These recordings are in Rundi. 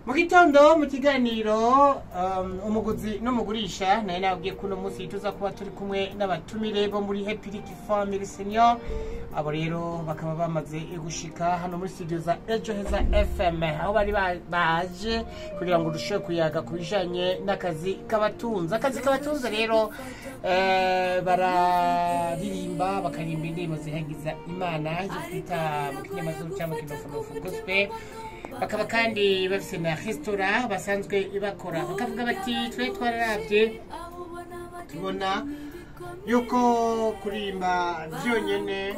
Mu gitondo mu kiganiro umuguzi n'umugurisha naye nabwiye ko uno munsi tuza kuba turi kumwe n'abatumire bo muri Happy Lick Family Senior. Abo rero bakaba bamaze gushika hano muri studio za Ejo Heza FM, aho bari baje kugira ngo dushobore kuyaga ku bijanye n'akazi kabatunze. Akazi kabatunze rero bararirimba, bakaririmba indirimbo zihagiza Imana, izo twita mu kinyamazuru cyangwa mu kinofunofu gospel. Bakaba kandi bafise na resitora basanzwe bakora, bakavuga bati twe twararavye tubona yuko kuririmba vyonyene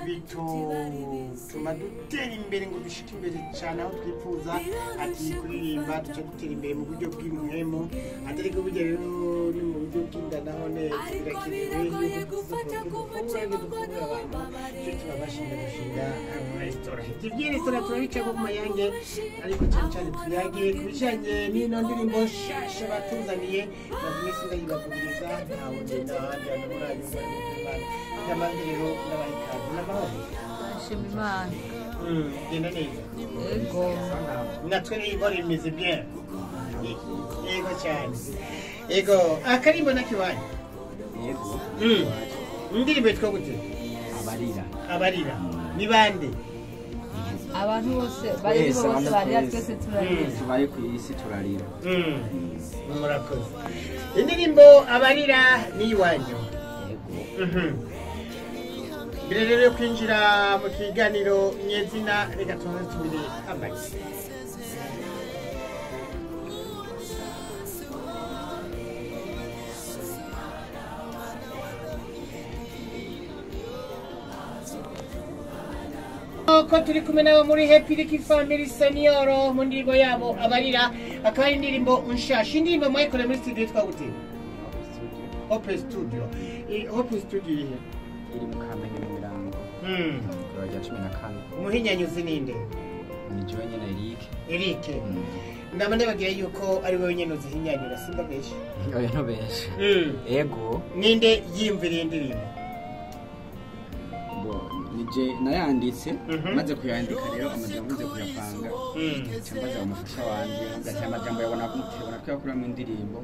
bituma dutera imbere ngo dushike imbere cyane aho twifuza. Ati kuririmba duca dutera imbere mu buryo bw'impwemu, atari ko burya rero ni mu buryo bw'inda naho birakenewe yuko dufungura abantu, icyo tubabashinga gushinga resitora. Ivyo by'iresitora turabicako ku mayange, ariko cyane cyane tuyage ku bijanye n'ino ndirimbo nshasha batuzaniye. Maze iminsi ndayibavugiriza, ntawe ngenda ahandi hantu murayumva n'abandi rero n'abaha ikaze n'amahoro. Shima Imana. Genda neza. Ego. Natwe niba rimeze bien. Yego cyane. Yego, akarimbo nakiwanyu. Yego. Indirimbo yitwa gute? Abarira. Abarira. Ni bande? Abantu bose bari Twese, bose abantu barira, twese. twese turarira. Tubaye ku isi turarira. Murakoze. Indirimbo Abarira ni iwanyu. Yego. Mbere rero yo kwinjira mu kiganiro nyezina, reka tubanze tumire amagi. Ko turi kumwe nabo muri Happy Lick Family Senior mu ndirimbo yabo Abarira, akaba ari indirimbo nshasha. Indirimbo mwayikoreye muri studio yitwa gute? Hope Studio. Hope Studio irihe? Iri mu Kamenge mu Mirango. Ijoro rya 14. Umuhinyanyuzi ninde? Ni jewe nyene Eric. Eric. Ndaba ndababwira yuko ari wowe nyene uzihinyanyura, simba benshi. Oya, no benshi. Ego. Ninde yiyumviriye indirimbo? Bo nije nayanditse, maze kuyandika rero amajambo nze kuyapanga. Cyambaza umufasha wanje, ngaca amajambo yabona gute, ubona ko yakuramo indirimbo.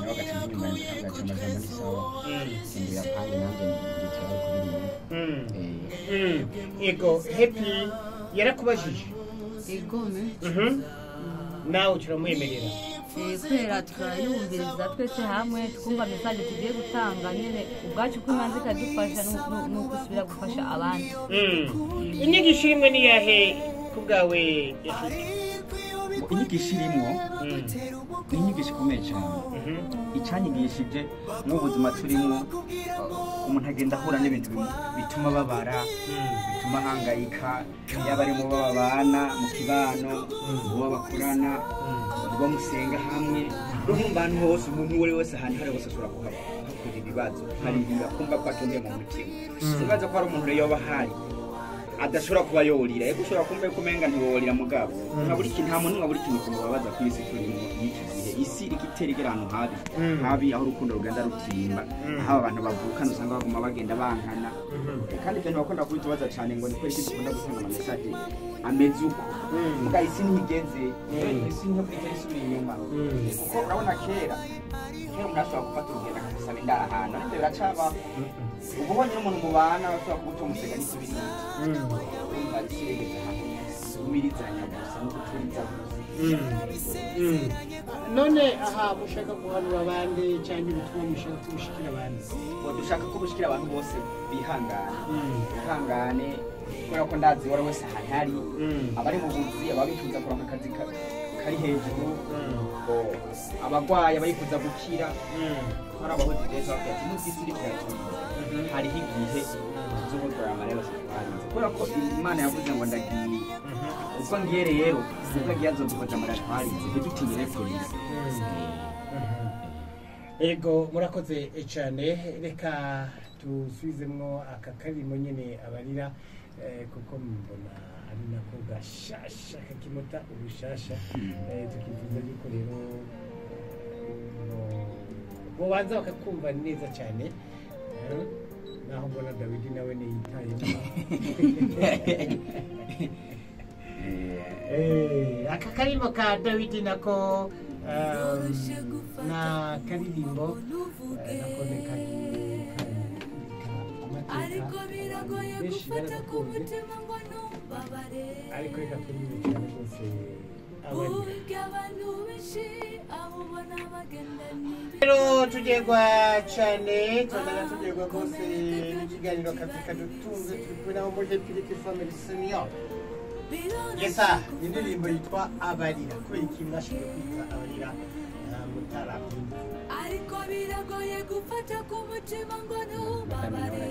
Nawe agaca inyuma yanjye akavuga ati amajambo ni sawa. Ngo yapange nanjye nditera kuririmba. Ego, Happy yarakubajije. Egome. Nawe turamwemerera. Kubera turayumviriza twese hamwe, twumva message tugiye gutanga nyene ubwacu ko Imana ikadufasha ni ugusubira gufasha abandi. Inyigisho irimwo ni yahe ku bwawe, Eric? Ngo inyigisho irimwo ni inyigisho ikomeye cyane. Icyanyigishije n'ubuzima turimo, umuntu agenda ahura n'ibintu bituma babara, bituma ahangayika, yaba ari mu bo babana mu kibano, mu bo bakorana, mu bo musenga hamwe, no mu bantu hose. Umuntu uwo ari we wese, ahantu ari hose ashobora kuhakura ibibazo, harira kumva ko atumye mu mutima. Sinibaza ko hari umuntu rero yoba ahari adashobora kuba yorira. Yego, ushobora kumva yuko umenga ntiworira, mugabo nka buri kintu, nta muntu nka buri kintu kimubabaza ku isi turimo y'iki gihe. Isi iriko itera igera ahantu habi habi, aho urukundo rugenda rutimba, aho abantu bavukana usanga baguma bagenda bankana. Kandi ibyo ntibakunda kubitubaza cyane ngo ni kubera iki dukunda gutanga ama message ameze uko. Muga isi ntigeze, isi ntibwite isubira inyuma, kuko urabona kera kera umuntu ashobora gufata urugendo akagusaba indaro ahantu, ariko biracabaho. Ubu honyine umuntu mubana bashobora kuguca umusega n'ikibiriti. Urumva isi yegeze ahantu gumirizanya gusa no guturiza gusa. None aha mushaka guhanura abandi cyangwa ubutumwa mushaka kubushikira abandi? Ngo dushaka ko bushikira abantu bose bihangane, bihangane, kubera ko ndazi uwo ari wese ahantu ari, abari mu buzi, ababifuza kuronka akazi kari hejuru, ngo abagwayi, abayifuza gukira. Hari abahuzi rero bavuga ati nubwo isi iriko iraturiza, hariho igihe tuzohozora amarira yose twarinze, kubera ko Imana yavuze ngo ndagiye, ubwo ngiye rero, ubwo agiye azoduhoza amarira twarinze, ntidutinyire kurira. Ego, murakoze cyane. Reka dusubizemwo aka karimo nyine Abarira, kuko mbona ari nako gashasha kakimota ubushasha. Tukifuza yuko rero bobanza bakakumva neza cyane. Naho mbona Dawidi nawe niyitayemo. Aka karimbo ka Dawidi nako na karirimbo nako ni amateka benshi baragakunze, ariko reka turirimbe cyane rwose rero tugerwa cyane tubandanya tugerwa rwose n'ikiganiro kazi kadutunze. Turi kumwe nabo muri Happy Family Senior. Yesa indirimbo yitwa Abarira. Kubera iki mwashoboye kwita Abarira mutarabyumva? Ariko biragoye gufata ku mutima ngo ntubabare.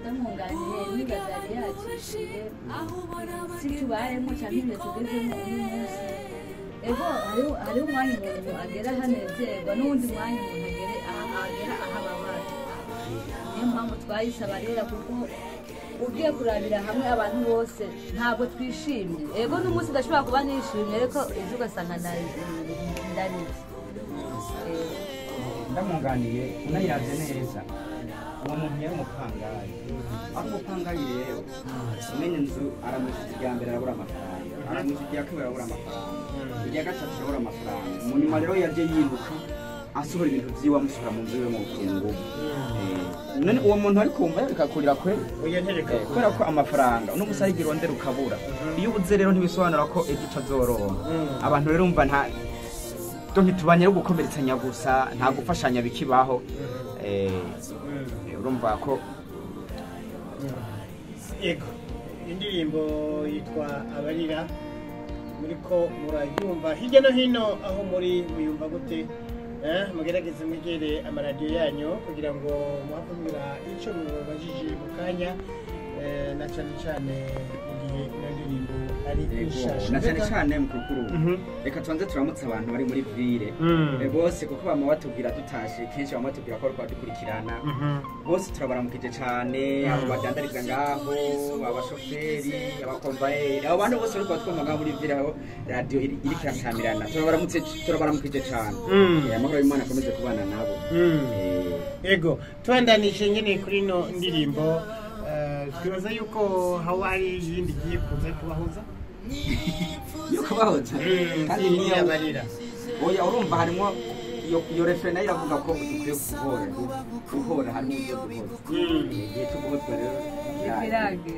Ndamwunganiye nibaza yari yakishije si tubayemo cyangwa ibihe tugezemo uyu munsi. Ego hariho umwanya umuntu agera ahanezerwa n'uwundi mwanya umuntu agera aho ababara. Niyo mpamvu twayise Abarira, kuko ugiye kurabira hamwe abantu bose ntabwo twishimye. Ego n'umunsi ndashobora kuba nishimye, ariko ejo ugasanga ndarize. Ndamwunganiye, unayiravye neza uwo muntu yari umupangayi. Ari umupangayi rero umenya inzu aramwishyuza irya mbere arabura amafaranga, aramwishyuza irya kabiri arabura amafaranga, irya gatatu arabura amafaranga. Mu nyuma rero yaje yiruka asohora ibintu vyiwe amusohora mu nzu iwe mu bukungu. None uwo muntu ariko wumva yareka kurira kwe? Oya, ntereka. Kubera ko amafaranga uno musi arigira urondera ukabura. Iyo ubuze rero ntibisobanura ko ejo utazoronka. Abantu rero umva nta donc tubanye no gukomeretsanya gusa, nta gufashanya bikibaho. Urumva ko Yego, indirimbo yitwa Abarira, muriko murayumva hirya no hino aho muri muyumva gute? Mugerageze mwegere amaradiyo yanyu kugira ngo muhavumira icyo mubajije mu kanya, na cyane cyane mu gihe ino ndirimbo ari nshasha. Na cyane cyane mukuru, reka tubanze turamutse abantu bari muri ville bose, kuko bama batubwira dutashe kenshi, bama batubwira ko bariko badukurikirana bose. Turabaramukije cyane abo badandariza ngaho, abashoferi, abakomvayeri, abo bantu bose bariko batwumva ngaho muri ville aho radiyo iriko irasamirana. Turabaramutse, turabaramukije cyane. Amahoro y'Imana akomeze kubana nabo. Ego, tubandanije nyine kuri ino ndirimbo, twibaza yuko haba hari iyindi igiye kuza kubahuza. Yo kubahoza kandi niyo Abarira. Oya, urumva harimo iyo refrain nayo iravuga ko dukwiye guhora guhora, harimo uburyo guhoza igihe cyo guhozwa rero. Ibirage.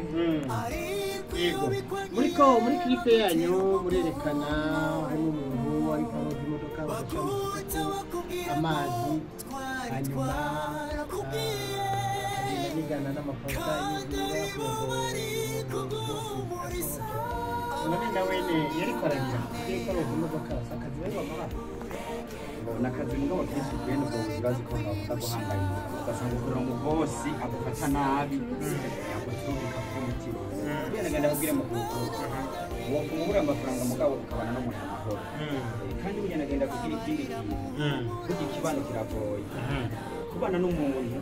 Yego, muriko muri clip yanyu murerekana harimo umuntu ariko aroza imodoka bagaca amazi, hanyuma akagenda anigana n'amaportayi kugira ngo byose asohoke. None na wene yariko ararira yariko aroza imodoka, si akazi bari bamuha? Ni akazi, mugabo kenshi bene ubwo buzi bazi ko bakunda guhangayika, ugasanga ukorera umubosi agufata nabi, yaguturika ku mutima. Kubera ngenda kubwira mu wopfuma ubura amafaranga, mugabo ukabana n'umuntu amahoro. Kandi burya nagenda kugira ikindi kintu, burya ikibano kiragoye. Kubana n'umuntu,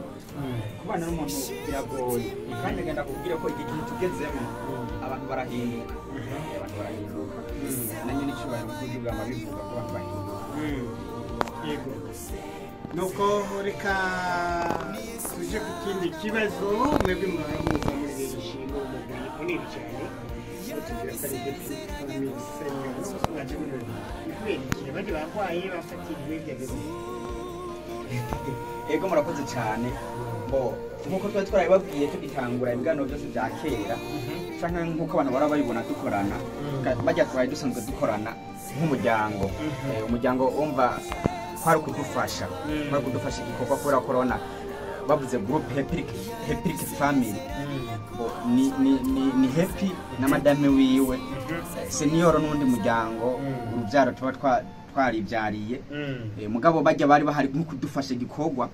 kubana n'umuntu biragoye. Kandi ngenda kubwira ko igihe tugezemo abantu barahinduka, abantu barahinduka. Nanjye n'icyubahiro mukuru bwama bivuga ko abantu bahinduka. Yego, nuko reka tuje ku kindi kibazo. Mwebwe muhora muza muri benshi n'umugwi munini cyane, batubwira ko ari Happy Family Senior, mwaje muri babiri. Ni kubera iki? Abandi barwaye, bafatiriwe, byageze? Ego, murakoze cyane. Bo nkuko twari twarabibabwiye tugitangura ibiganiro byose bya kera, canke nkuko abantu bahora babibona dukorana, bajya twari dusanzwe dukorana nk'umuryango. Umuryango wumva kwari kudufasha, kwari kudufasha igikorwa, kubera corona bavuze group Happy Family. Bo, ni Happy na madame wiwe Senior n'undi muryango, urubyaro tuba twaribyariye. Mugabo bajya bari bahari nko kudufasha igikorwa,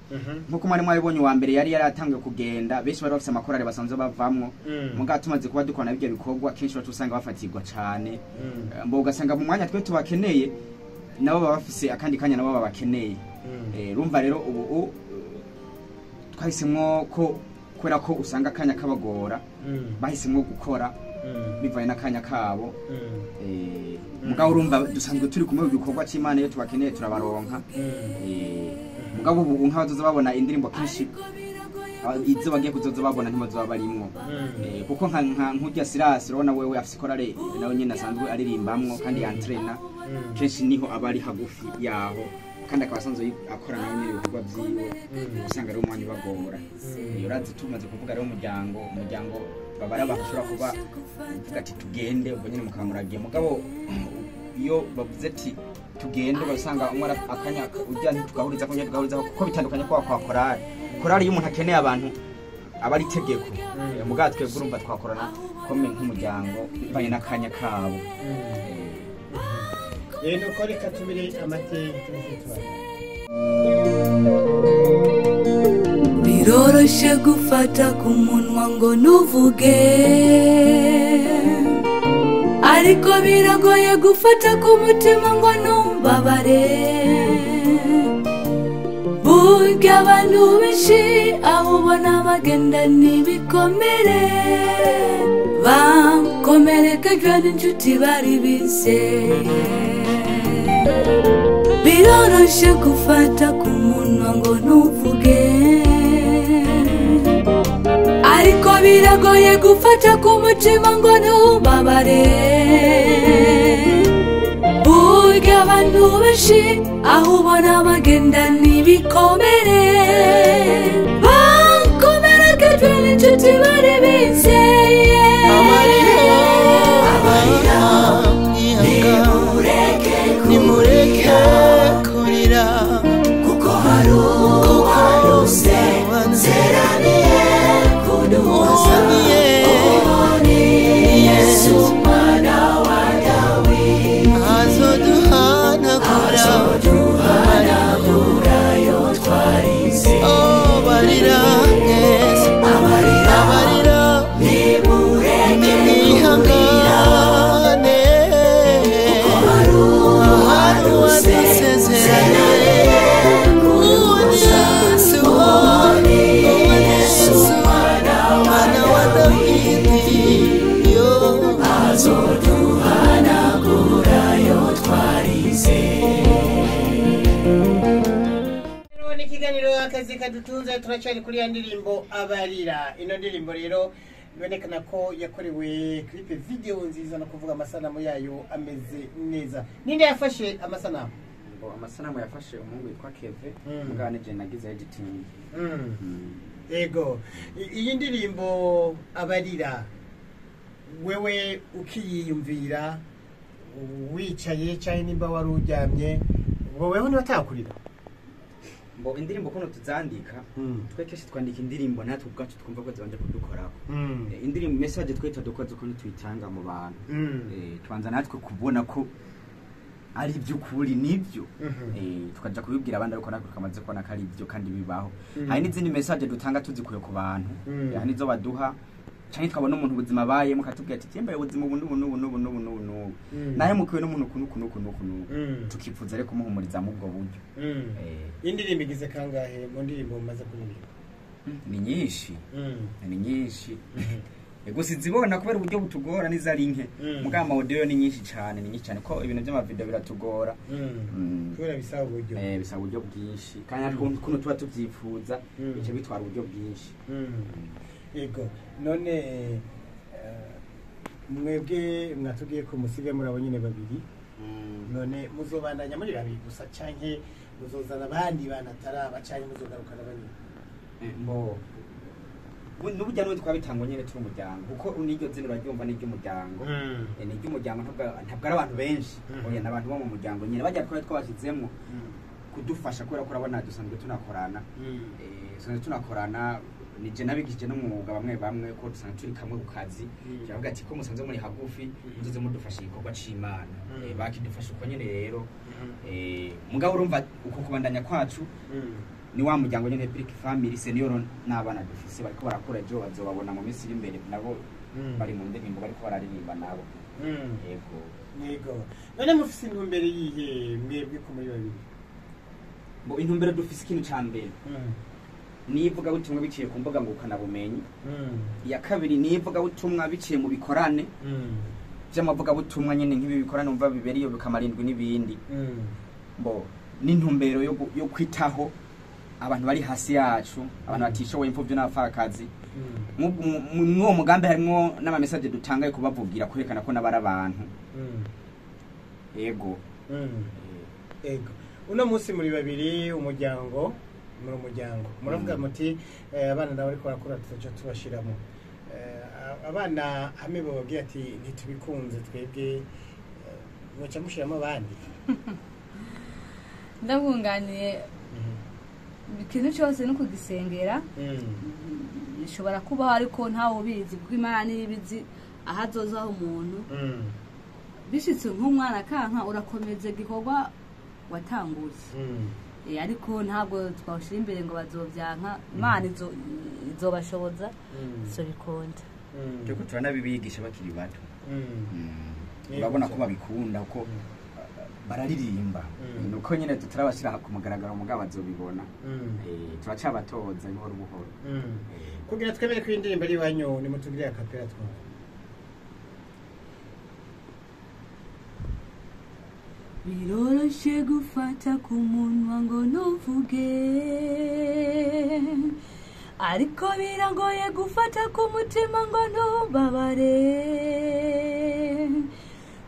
nkuko mwari mwabibonye uwa mbere yari yaratangiye kugenda. Benshi bari bafise amakorali basanzwe bavamwo, mugabo tumaze kuba dukorana ibyo bikorwa kenshi baca usanga bafatirwa cane. Mbo ugasanga mu mwanya twe tubakeneye nabo baba bafise akandi kanya nabo babakeneye. Urumva rero ubu twahisemwo ko kubera ko usanga akanya kabagora, bahisemwo gukora bivanye n'akanya kabo. Mugabo urumva dusanzwe turi kumwe mu gikorwa cy'Imana, iyo tubakeneye turabaronka. Mugabo ubu nk'abazoza babona indirimbo kenshi. Izo bagiye kuzoza babona ntibazoba barimwo. Kuko nka nk'urya Silas, urabona wewe afise korale nawe nyene asanzwe aririmbamwo kandi yantrena kenshi, niho aba ari hagufi yaho, kandi akaba asanzwe akora nawe nyene ibikorwa vyiwe, usanga ari umwanya ubagora. Urazi tumaze kuvuga rero umuryango baba ari abantu bashobora kuba uvuga ati tugende, ubwo nyene mukaba muragiye. Mugabo iyo bavuze ati tugende, ugasanga umwe akanya ujya ntitugahuriza ko tugahuriza, kuko bitandukanye kwa korali. Korali iyo umuntu akeneye abantu aba ari itegeko. Mugabo twebwe urumva twakorana kome nk'umuryango bivanye n'akanya kabo. Rero nuko reka tumire amate tuze tubane. Biroroshe gufata ku munwa ngo ntuvuge, ariko biragoye gufata ku mutima ngo ntumbabare. Burya abantu benshi aho ubona bagenda n'ibikomere, bakomerekejwe n'inshuti bari bizeye. Biroroshe gufata ku munwa ngo ntuvuge, ariko biragoye gufata ku mutima ngo ntubabare. Burya abantu benshi aho ubona bagenda n'ibikomere, bakomerekejwe n'inshuti bari bizeye. Amarira, nimureke kurira, kuko hari uwadusezeraniye kuduhoza, uwo ni Yesu mwana wa Dawidi. Azoduhanagura, azoduhanagura yo twarize. Oh, barira mwese, amarira, abarira, nimureke nimwihangane, kuko hari hari uwadusezeraniye kuduhoza, uwo ni Yesu mwana wa mwana wa Dawidi. Dawidi, yo. Azoduhanagura yo twarize. Rero ni ikiganiro Akazi Kadutunze, turacyari kuri ya ndirimbo Abarira. Ino ndirimbo rero bibonekana ko yakorewe clip video nziza, no kuvuga amasanamu yayo ameze neza. Ninde yafashe amasanamu? Ngo amasanamu yafashe umuhungu witwa Keve, mugabo nije nagize editing. Ego, iyi ndirimbo Abarira, wewe ukiyiyumvira wicaye cyangwa nimba wari uryamye, ubwo wewe ntiwatakurira? Ngo indirimbo kuno tuzandika, twe kenshi twandika indirimbo natwe ubwacu twumva ko zibanje kudukorako. Indirimbo message twe dukoze ukuntu tuyitanga mu bantu, tubanza natwe kubona ko ari iby'ukuri nibyo, tukaja kubibwira abandi, ariko natwe tukamaze kubona ko ari ibyo kandi bibaho. Hari n'izindi message dutanga tuzikuye ku bantu, hari n'izo baduha canke tukabona umuntu ubuzima abayemo akatubwira ati "Jembaye ubuzima ubu n'ubu n'ubu n'ubu n'ubu n'ubu n'ubu, nahemukiwe n'umuntu uku n'uku n'uku n'uku n'uku," tukifuza rero kumuhumuriza muri ubwo buryo. Indirimbo igize kangahe mu ndirimbo mumaze kuririmba? Ni nyinshi, ni nyinshi gusa izibona kubera uburyo butugora n'izari nke. Mugabo ama audio ni nyinshi cyane, ni nyinshi cyane, ko ibintu by'amavideo biratugora. Kubera bisaba uburyo. Bisaba uburyo bwinshi, kandi natwe kuno tuba tubyifuza, bica bitwara uburyo bwinshi. Ego, none mwebwe mwatubwiye ko musigaye muri abo nyine babiri, none muzobandanya muri babiri gusa canke muzozana abandi bantu ataraba, canke muzogarukana banyine? Mbo n'uburyo n'ubundi twabitangwa nyine turi umuryango, kuko n'iryo zina uraryumva ni iry'umuryango. Ni iry'umuryango, ntabwo ari abantu benshi. Oya, ni abantu bo mu muryango nyine bajya twari twabashyizemo kudufasha, kubera ko urabona dusanzwe tunakorana. Dusanzwe tunakorana, ni je nabigishije n'umwuga bamwe bamwe, ko dusanzwe turi kamwe ku kazi. Turavuga ati ko musanzwe muri hagufi, muzoze mudufasha igikorwa c'Imana. Bakidufasha uko nyene rero. Mugabo urumva uko kubandanya kwacu ni wa muryango nyene, Brick Family Senior, n'abana dufise bariko barakura, ejo bazobabona mu minsi iri imbere nabo bari mu ndirimbo bariko bararirimba nabo. Yego. Yego, none mufise intumbero yihe mwebwe ko muri babiri? Ngo intumbero dufise, ikintu ca mbere ni ivugabutumwa biciye ku mbuga ngurukanabumenyi. Iya kabiri ni ivugabutumwa biciye mu bikorane vy'amavugabutumwa nyene, nk'ibi bikorane umva bibera iyo bikamara indwi n'ibindi. Bo n'intumbero yo kwitaho abantu bari hasi yacu, abantu batishoboye, imfuvyi n'abapfakazi. Mw'uwo mugambi harimwo n'amamesaje dutanga yo kubavugira, kwerekana ko n'abari abantu. Ego. Ego, uno munsi muri babiri, umuryango, muri umuryango muravuga muti abana nabo ariko barakura tuzoca tubashiramo. Abana hamwe bababwira ati ntitubikunze twebwe, muca mushiramo abandi? Ndabunganiye, ikintu cyose no kugisengera bishobora kubaho, ariko ntawe ubizi kuko Imana niyo ibizi aho azozaho umuntu. Bishitse nk'umwana kanka, urakomeza igikorwa watanguye. Ariko ntabwo twawushyira imbere ngo bazobyanka. Imana izobashoboza, izobikunda. Turiko turanabibigisha bakiri bato. Urabona ko babikunda, ko bararirimba. Nuko nyine tutarabashyira ku mugaragaro, mugabo bazobibona. Turacabatoza buhoro buhoro. Kugira twemere ko indirimbo ari iwanyu, nimutugirire a cappella twumve. Biroroshe gufata ku munwa ngo ntuvuge, ariko biragoye gufata ku mutima ngo ntubabare.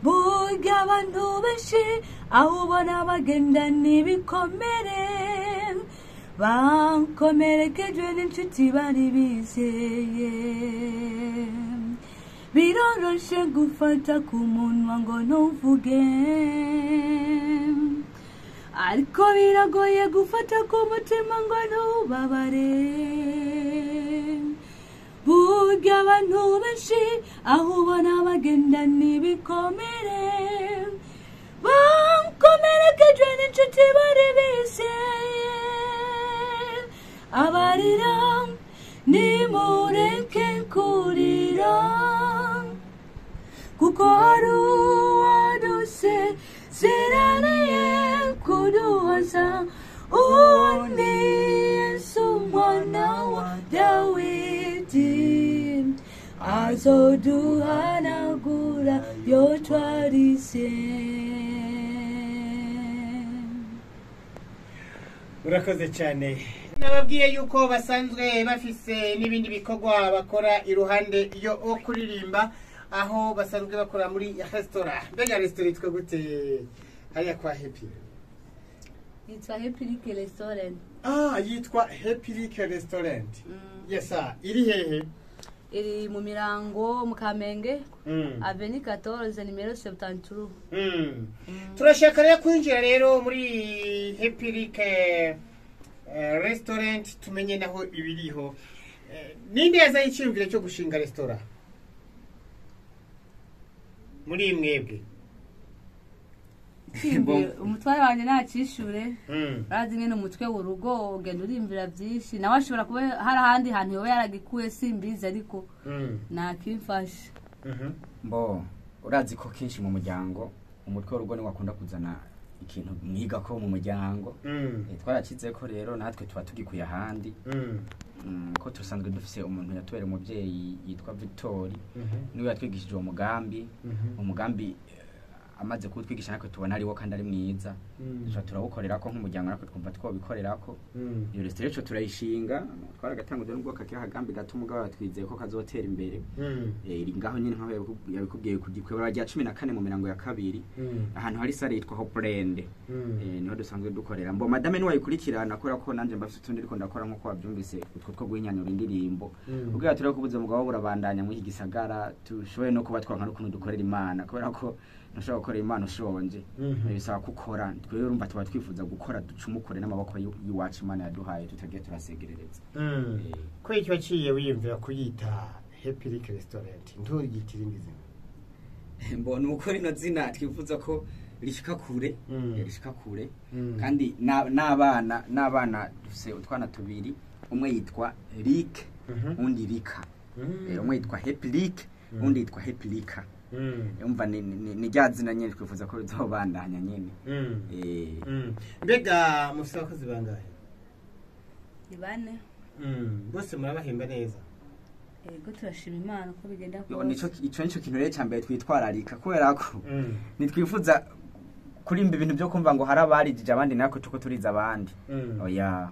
Burya abantu benshi aho ubona bagenda n'ibikomere, bakomerekejwe n'inshuti bari bizeye. Biroroshe gufata ku munwa ngo ntuvuge, ariko biragoye gufata ku mutima ngo ntubabare. Burya abantu benshi aho ubona bagenda n'ibikomere, bakomerekejwe n'inshuti bari bizeye. Abarira nimureke kurira, kuko hari uwadusezeraniye kuduhoza. Uwo ni Yesu umwana wa Dawidi, azoduhanagura yo twarize. Urakoze cyane. Nababwiye yuko basanzwe bafise n'ibindi bikorwa bakora iruhande yo kuririmba, aho basanzwe bakora muri resitora. Mbega resitora yitwa gute hariya kwa Happy? Yitwa Happy Lick Restaurant. Ah, yitwa Happy Lick Restaurant. Yes sir. Iri hehe? Iri mu Mirango, mu Kamenge, avenue 14, nimero 73. Turashaka rero kwinjira rero muri Happy Lick Restaurant, tumenye naho ibiriho. Ninde yazanye icyiyumviro cyo gushinga resitora muri mwebwe? Umutware wanjye ntacishure. Urazi nyine umutwe w'urugo ugenda urimvira byinshi, nawe ashobora kuba hari ahandi hantu yoba yaragikuye, simbizi, ariko nakimfasha. Mbo urazi ko kenshi mu muryango umutwe w'urugo niwe akunda kuzana ikintu mwiga ko mu muryango. Twaracize ko rero natwe tuba tugikuye ahandi, ko dusanzwe dufise umuntu yatubera umubyeyi yitwa Victor, niwe yatwigishije uwo mugambi. Umugambi amaze kuwutwigisha natwe tubona ariwo kandi ari mwiza, duca turawukorera ko nk'umuryango, natwe twumva twobikorera ko. Iyo resitora ico turayishinga, twaragatanguje nubwo kakiri akagambi gato, mugabo twizeye ko kazotera imbere. Iri ngaho nyine nkaho yabikubwiye ku gikwebara rya 14 mu Mirango ya kabiri, ahantu hari salle yitwa Hopeland. Niho dusanzwe dukorera. Mbo madame niwe ayikurikirana, kubera ko nanje mbafite utundi ariko ndakora, nkuko wabyumvise, utwo two guhinyanyura indirimbo. Ubwo tureko kubuza umugabo burabandanya muri iki gisagara, tushoboye no kuba twanka n'ukuntu dukorera Imana, kubera ko ntushobora gukorera Imana ushonje. Bisaba gukora. Twebwe urumva tuba twifuza gukora ducumukure n'amaboko y'iwacu Imana yaduhaye, tutagiye turasegerereza. Ko icyo waciye wiyumvira kuyita Happy Lick Restaurant, ntugite irindi zina? Mbona uko rino zina twifuza ko rishika kure, rishika kure. Kandi n'abana dufise utwana tubiri, umwe yitwa Rick, undi Rika. Umwe yitwa Happy Lick, undi yitwa Happy Lika. Umva ni rya zina nyene twifuza ko rizobandanya nyene. Mbega mufise abakozi bangahe? Ni bane. Bose murabahemba neza? Ego, turashima Imana uko bigenda Yo, nico kose. ico nico kintu rero ca mbere twitwararika, kubera ko nitwifuza Kurimba ibintu byo kumva ngo hari abarijije abandi natwe tuko turiza abandi. Oya.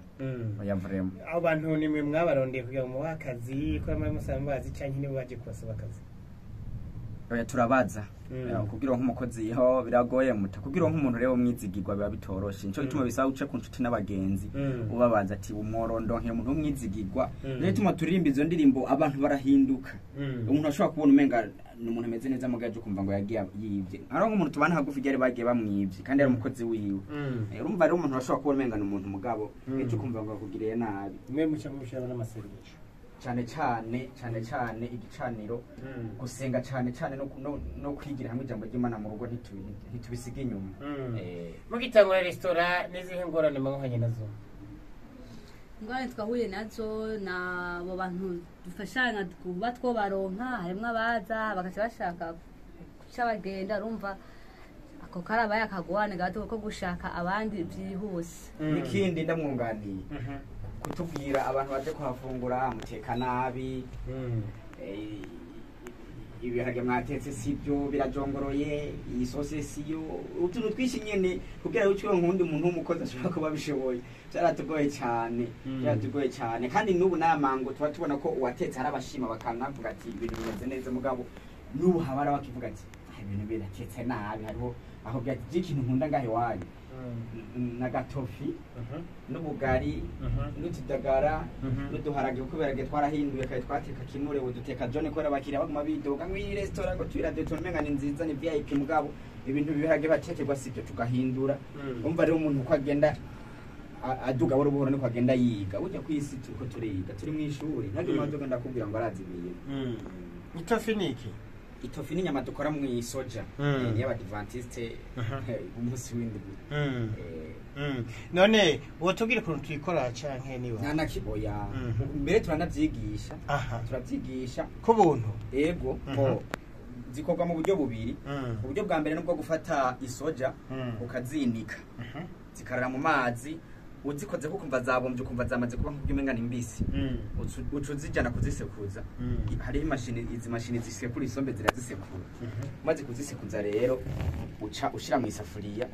Oya vraiment. Abo bantu nimwe mwabarondeye kugira ngo mubahe akazi ko muri musanzwe bazi canke nibo baje kubasaba akazi? Oya, turabaza. Kugira ngo nk'umukozi ho biragoye muta kugira ngo nk'umuntu rero umwizigirwa biba bitoroshe, nico gituma bisaba uce ku nshuti n'abagenzi, ubabaza ati umworondo umuntu w'umwizigirwa. Nico gituma turirimba izo ndirimbo, abantu barahinduka. Umuntu ashobora kubona umenga ni umuntu ameze neza, mugaje ukumva ngo yagiye yibye. Hariho nk'umuntu tubana hagufi ryari bagiye bamwibye kandi yari umukozi wiwe. Urumva rero umuntu ashobora kubona umenga ni umuntu, mugabo ejo ukumva ngo akugiriye nabi. Mwe muca mubishiramo n'amasengesho? Cyane cyane, cyane cyane igicaniro, gusenga cyane cyane, no kwigira hamwe ijambo ry'Imana mu rugo, ntitubisiga inyuma. Mugitangura resitora, n'izihe ngorane mwahanye nazo? Ingorane twahuye nazo ni abo bantu dufashanya kuba twobaronka. Harimwo abaza bagaca bashaka guca bagenda. Urumva ako karabaye akagorane gato ko gushaka abandi byihuse. N'ikindi ndamwunganiye, kutubwira abantu baje kuhafungura muteka nabi, ibiharage mwatetse sibyo, birajongoroye, iyi sose siyo, utuntu twinshi nyene kugira ngo uciwe nkundi umuntu w'umukozi ashobora kuba abishoboye. Byaratugoye cyane. Byaratugoye cyane, kandi n'ubu n'amango tuba tubona ko uwatetse hari abashima bakanavuga ati ibintu bimeze neza, mugabo n'ubu haba hari abakivuga ati "Ah, ibintu biratetse nabi." Hariho aho byati ikintu nkunda ngaho iwanyu n'agatofi n'ubugari n'utudagara n'uduharage, kuko ibiharage twarahinduye. Kare twateka kinure, ubu duteka jaune, kubera abakiriya baguma bidoga ngo iyi resitora ngo tuyiradeto umenga ni nziza, ni VIP, mugabo ibintu biharage batekerwa sibyo, tugahindura. Umva rero, umuntu uko agenda aduga buhoro buhoro niko agenda yiga. Ujya ku isi turiko turiga, turi mu ishuri, ntabwo umuntu agenda akubwira ngo arazi ibintu. Itofi ni iki? Itofi ni inyama dukora mu isoja. Ni y'abadivantiste umunsi w'indwi. None wotubwira ukuntu tuyikora canke niba Nta na kiboya. Mbere turanavyigisha. Turavyigisha. Ku buntu? Ego. Ko zikorwa mu buryo bubiri. Uburyo bwa mbere nubwo gufata isoja, ukazinika, zikarara mu mazi, uzikoze ko ukumva zabombye, ukumva zamaze kuba nk'ubwo umenga ni mbisi, uca uzijana kuzisekuza. Hariho imashini, izi mashini zisekura isombe zirazisekura. Umaze kuzisekuza rero, uca ushira mu isafuriya,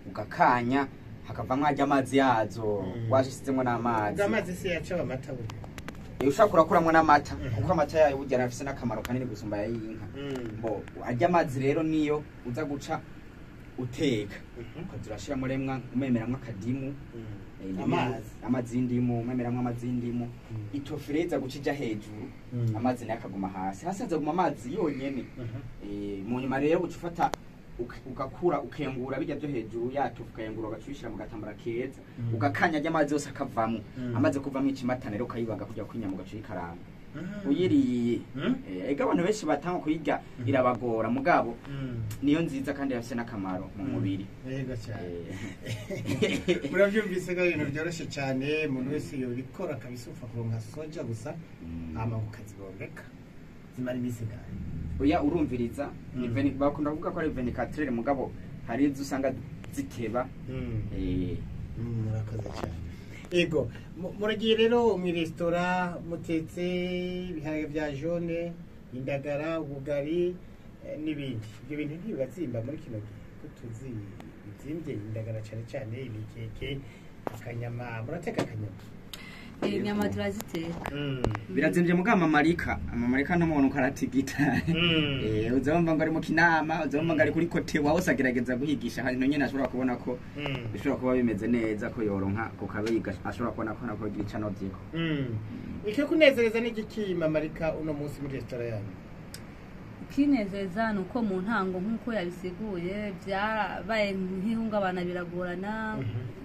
ugakanya, hakavamwo arya amazi yazo. Washizemwo n'amazi. Amazi si yaca amata burya? Ushaka urakuramwo n'amata, kuko amata yayo burya arafise n'akamaro kanini gusumba ay'inka. Bo arya amazi rero niyo uza guca uteka, ukaza urashiramo remwa, umemeramwo akadimu. Amazi. Amazi y'indimu, umemeramwo amazi y'indimu. Itofi rero iza guca ija hejuru, amazi nayo akaguma hasi. Hasi hazaguma amazi yonyene. Mu nyuma rero uca ufata ugakura, ukengura bijya byo hejuru yatofu, ukayengura, ugaca uyishira mu gatambara keza, ugakanya ajya amazi yose akavamo. Amaze kuvamo ikimatane rero, ukayibaga kujya kwinyama, ugaca uyikaranga uyiriye. Ega abantu benshi batanga kuyirya irabagora, mugabo niyo nziza kandi irafise n'akamaro mu mubiri. Yego cyane. Murabyumvise ko ibintu byoroshye cyane, umuntu wese yobikora kabisa. Upfa kuronka soja gusa, hama ukazibombeka. Zimara iminsi ingahe? Oya, urumviriza, ni bakunda kuvuga ko ari 24, mugabo hari izo usanga ziteba. Murakoze cyane. Ego, muragiye rero mu resitora, mutetse ibiharage bya jaune, indagara, ubugari, n'ibindi. Ibyo bintu ntibibazimba muri kino gihe ko tuzi bizimbye? Indagara cyane cyane, imikeke, akanyama. Murateka akanyama? Inyama turaziteka. Birazimvye, mugabo amamarika, amamarika ntumubona uko aratigita. Uzabumva ngo ari mu kinama, uzabumva ngo ari kuri kote hose, agerageza guhigisha ahantu nyene ashobora kubona ko bishobora kuba bimeze neza, ko yoronka ku kabeyi, ashobora kubona ko nako gira ico anovyeko. Ikikunezereza ni igiki, mamarika, uno munsi muri resitora yanyu? Ikinezeza ni uko mu ntango, nk'uko yabisiguye, byarabaye nk'ihungabana, biragorana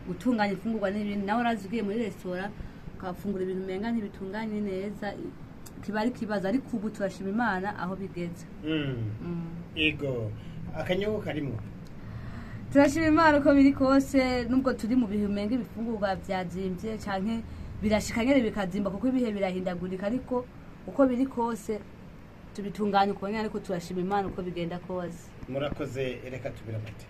gutunganya imfungurwa n'ibindi. Nawe urazi, ugiye muri resitora ukafungura ibintu umenga ntibitunganye neza, kiba ari ikibazo, ariko ubu turashima Imana aho bigeze. Ego, akanyungu karimwo. Turashima Imana uko biri kose, nubwo turi mu bihe umenga ibifungurwa byazimbye canke birashika nyene bikazimba, kuko ibihe birahindagurika, ariko uko biri kose tubitunganya uko nyene, ariko turashima Imana uko bigenda kose. Murakoze, reka tubire amata.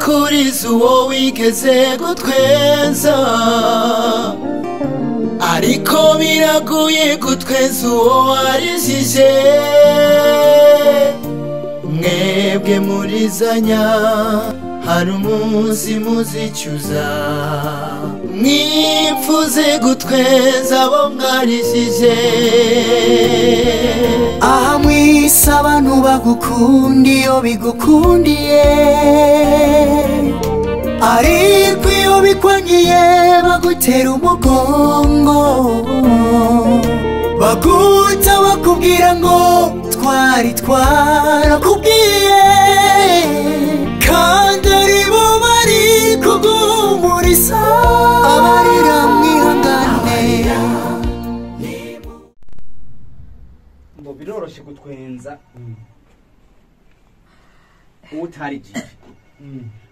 Kuriza uwo wigeze gutwenza, ariko biragoye gutwenza uwo warijije. Mwebwe murizanya hari umunsi muzicuza, mwipfuze gutwenza abo mwarijije. Aha mwisi abantu bagukunda iyo bigukundiye, ariko iyo bikwangiye bagutera umugongo, baguta bakubwira ngo twari twarakubwiye, kandi aribo bari kuguhumuriza. Abarira mwihangane. Ngo biroroshe gutwenza utarijije,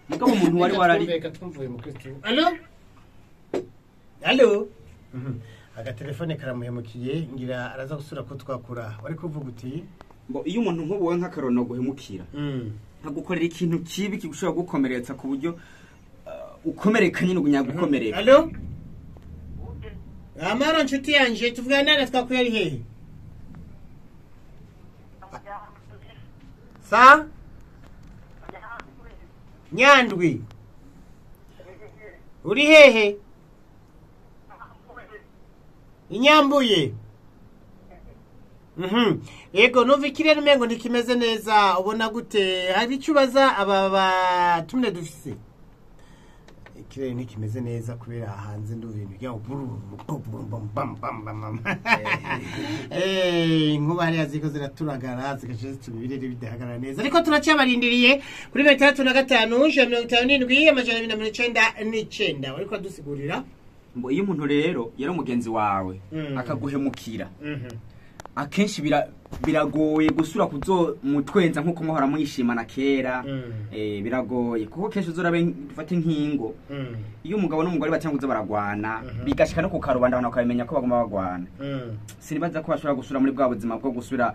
mugabo umuntu wari warari. Reka twumvuye mu Kristo. Allo, allo. Agatelefone karamuhemukiye, ngira araza gusura ko twakura. Wari kuvuga uti ngo iyo umuntu nk'ubu we nk'akarono guhemukira, nkagukorera ikintu kibi kigushobora gukomeretsa ku buryo ukomereka nyine ugunyagukomereka. Allo, amara nshuti yanje, tuvugana na twakuye ari hehe? Sa Nyandwi, uri hehe? Inyambuye. Yego, numva ikirere umengo ntikimeze neza, ubona gute? Hari icyo ubaza aba batumire dufise? Ikirere ntikimeze neza kubera hanze ndumva ibintu bya bam bam bam bam. Inkuba hariya ziko ziraturagara zigaca zituma ibirere bidahagarara neza, ariko turacyabarindiriye kuri 65 157 299. Wariko adusigurira ngo iyo umuntu rero yari umugenzi wawe akaguhemukira, akenshi biragoye gusura kuzomutwenza nkuko muhora mwishimana kera. Biragoye kuko kenshi uzorabe dufate nkingo iyo umugabo n'umugore batanguza baragwana, bigashika no ku karubanda abantu bakabimenya ko baguma bagwana, sinibaza ko bashobora gusura muri bwa buzima bwo gusubira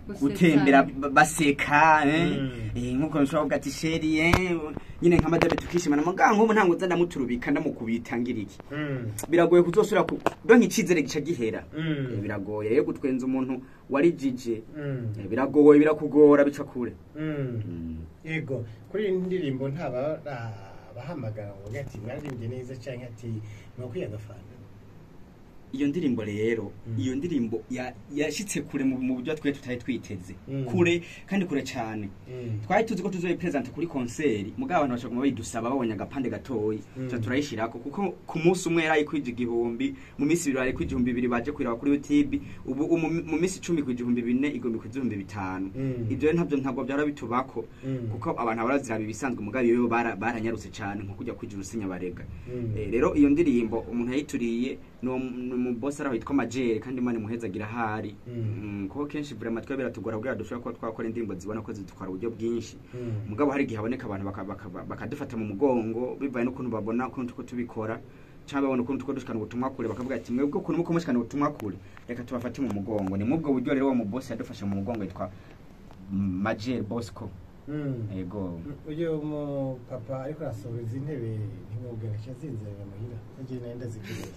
gutembera baseka, nkuko nshobora kuvuga ati chéri, nyine nka madame tukishimana, muganga nk'ubu ntango nza ndamuturubika ndamukubita ngira iki. Biragoye kuzosubira donka icizere gica gihera. Biragoye rero gutwenza umuntu warijije, biragoye, birakugora, bica kure. Yego, kuri iyi ndirimbo ntaba bahamagara ngo ati mwaririmbye neza cyangwa ati mwakwiye agafanta? Iyo ndirimbo rero, iyo ndirimbo yashitse kure mu buryo twe tutari twiteze, kure kandi kure cyane. Twari tuzi ko tuzoyipresenta kuri concert, mugabo abantu bashobora bayidusaba babonye agapande gatoyi, tuca turayishirako kuko ku munsi umwe yari kwija 1000, mu minsi ibiri yari kwija 2000 baje kwiraba kuri YouTube, ubu mu minsi 10 kwija 4000, igomba kwija 5000. Ibyo ntabyo ntabwo byara bitubako kuko abantu baraziraba ibisanzwe, mugabo iyo baranyarutse cyane nko kujya kwija urusinya barega. Rero iyo ndirimbo umuntu yayituriye no mu boss araho yitwa Majere, kandi Imana imuhezagira ahari. Kuko kenshi vraiment twe biratugora kugira dushobora kuba twakora indirimbo zibona ko zidutwara uburyo bwinshi, mugabo hari igihe haboneka abantu bakadufata mu mugongo bivaye n'ukuntu babona ukuntu tuko tubikora, cyangwa babona ukuntu tuko dushikana ubutumwa kure, bakavuga ati mwebwe ukuntu muko mushikana ubutumwa kure, reka tubafate mu mugongo. Ni mubwo buryo rero uwo mu boss yadufashe mu mugongo yitwa Majere Bosco. Yego. Uyu mu papa ariko arasohora izi ntebe ntimwubwira ko azinzanira muhira, agiye nayo ndaziguriye.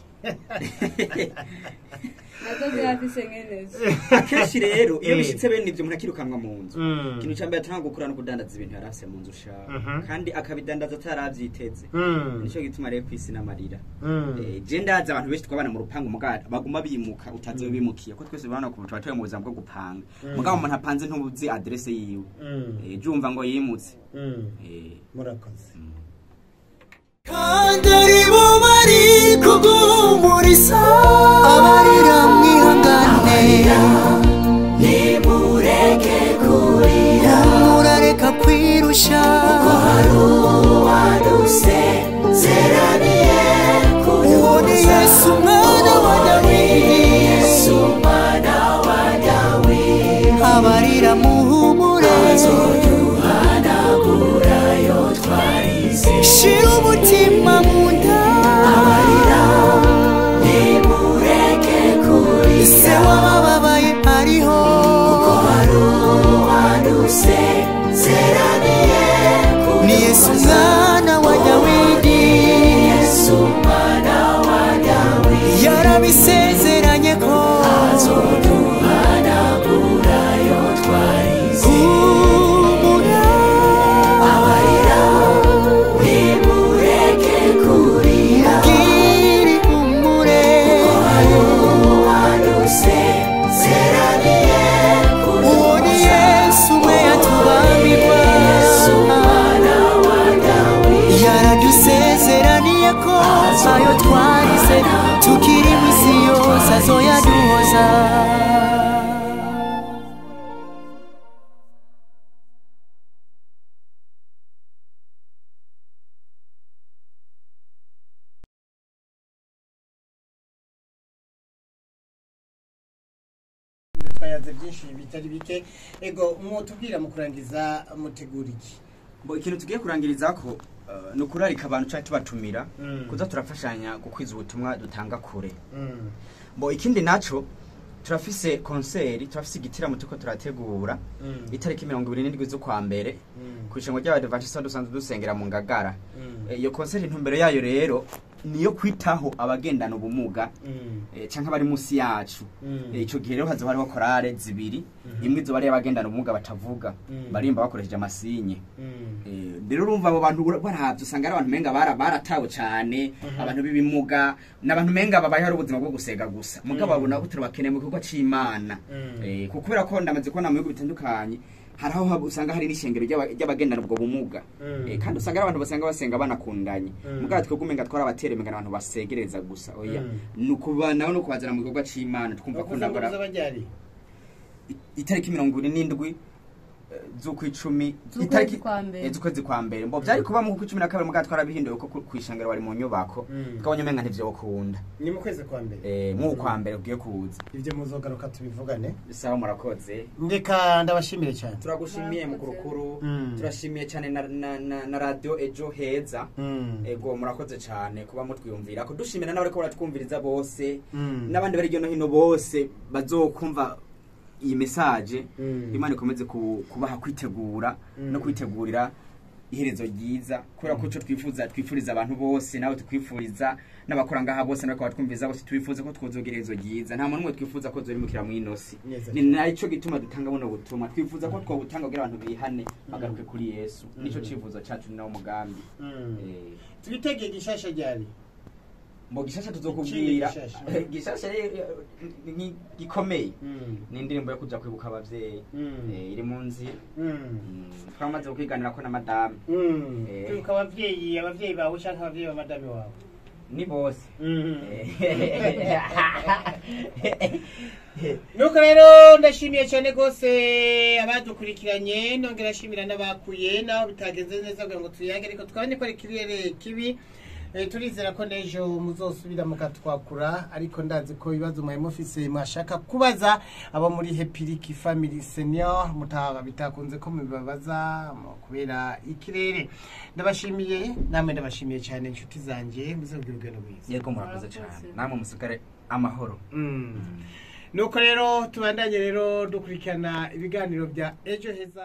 Nazo zirafise nkenezo. Akenshi rero iyo bishitse bene ivyo umuntu akirukanwa mu nzu, ikintu ca mbere atanga gukora no kudandaza ibintu yari afise mu nzu ushaka, kandi akabidandaza ataravyiteze. Nico gituma rero kwisi n'amarira. Je ndazi abantu benshi twabana mu rupangu, mugabo baguma bimuka utazi aho bimukiye, ko twese bana ku tuba mu buzima bwo gupanga, mugabo umuntu apanze ntubuzi adresse yiwe, jumva ngo yimutse. Murakoze. Kandi aribo bari kuguhumuriza. Abarira mwihangane, nimureke kurira, murareka kwirusha, kuko hari uwadusezeraniye uwo ni kuduhoza. Yesu mwana wa Dawidi. Yesu mwana wa Dawidi, Abarira muhumure, azoduhanagura yo twarize. Shira umutima ko ayo twarize tukiri mw'isi yose azoyaduhoza. Twayaze byinshi bitari bike. Ego, mwotubwira mu kurangiza mutegura iki? Bo, ikintu tugiye kurangiriza ko ni ukurarika abantu cyangwa tubatumira kuza turafashanya gukwiza ubutumwa dutanga kure. Bo, ikindi naco turafise concert, turafise igitaramo turiko turategura itariki 27 z'ukwa mbere ku ishengo ry'Abadventiste dusanzwe dusengera mu Ngagara. Iyo concert intumbero yayo rero niyo kwitaho abagendana ubumuga canke abari munsi yacu. Ico gihe rero hazoba hariho korale zibiri, imwe izoba ari abagendana ubumuga batavuga barimba bakoresheje amasinye. Rero urumva abo bantu baravye usanga ari abantu menga baratawe cane, abantu b'ibimuga n'abantu menga babayeho ari ubuzima bwo gusega gusa, mugabo babona ko turabakeneye mu gikorwa c'Imana. Kubera ko ndamaze kubona mu bihugu bitandukanye hari aho usanga hari n'ishengero ry'abagendana ubwo bumuga, kandi usanga ari abantu basanga basenga banakundanye. Mugabo twebwe umenga twarabatera umenga abantu basegereza gusa, oya, ni ukubanaho no kubazana mu gikorwa c'Imana. Twumva ko nabara itariki 27 z'ukwicumi, itariki z'ukwezi kwa mbere. Mbo byari kuba mu 12, mugabo twarabihinduye ko kwishengero bari mu nyubako twabonye umenga ntivyokunda. Ni mu kwezi kwa mbere, mu kwa mbere ugiye kuza. Ivyo muzogaruka tubivugane. Sawa, murakoze. Ndeka ndabashimire cyane. Turagushimiye mukurukuru, turashimiye cyane na radio Ejo Heza. Ego, murakoze cyane kuba mutwiyumvira, ko dushimira n'abariko baratwumviriza bose n'abandi bari hirya no hino bose bazokumva iyi message. Imana ikomeze kubaha kwitegura no kwitegurira iherezo ryiza, kubera ko ico twifuza twifuriza abantu bose, nawe tukwifuriza n'abakora ngaha bose n'abakora twumviza bose, twifuza ko twozogira iherezo ryiza. Nta muntu n'umwe twifuza ko zorimukira mw'inosi. Ni naco gituma dutanga buno butumwa, twifuza ko twobutanga kugira abantu bihane bagaruke kuri Yesu. Nico cifuzo cacu, ni nawo mugambi. Twitegeye gishasha ryari? Mbo gishasha tuzokubwira. Gishasha ni gikomeye, ni indirimbo yo kuja kwibuka abavyeyi, iri mu nzira. Twamaze kwiganira ko na madame. Kwibuka abavyeyi, abavyeyi bawe canke abavyeyi ba madame wawe? Ni bose. Nuko rero ndashimiye cyane rwose abadukurikiranye, nongera ashimira n'abakuye naho bitagenze neza kugira ngo tuyange, ariko twabonye ko ari ikirere kibi. Turizera ko n'ejo muzosubira mukatwakura, ariko ndazi ko ibibazo mwari mufise mwashaka kubaza abo muri Happy Family Senior mutaba bitakunze ko mubibabaza kubera ikirere. Ndabashimiye namwe, ndabashimiye cyane inshuti zanje, muzogira urugendo rwiza. Yego, murakoze cyane, namwe musigare amahoro. Nuko rero tubandanye rero dukurikirana ibiganiro bya Ejo Heza.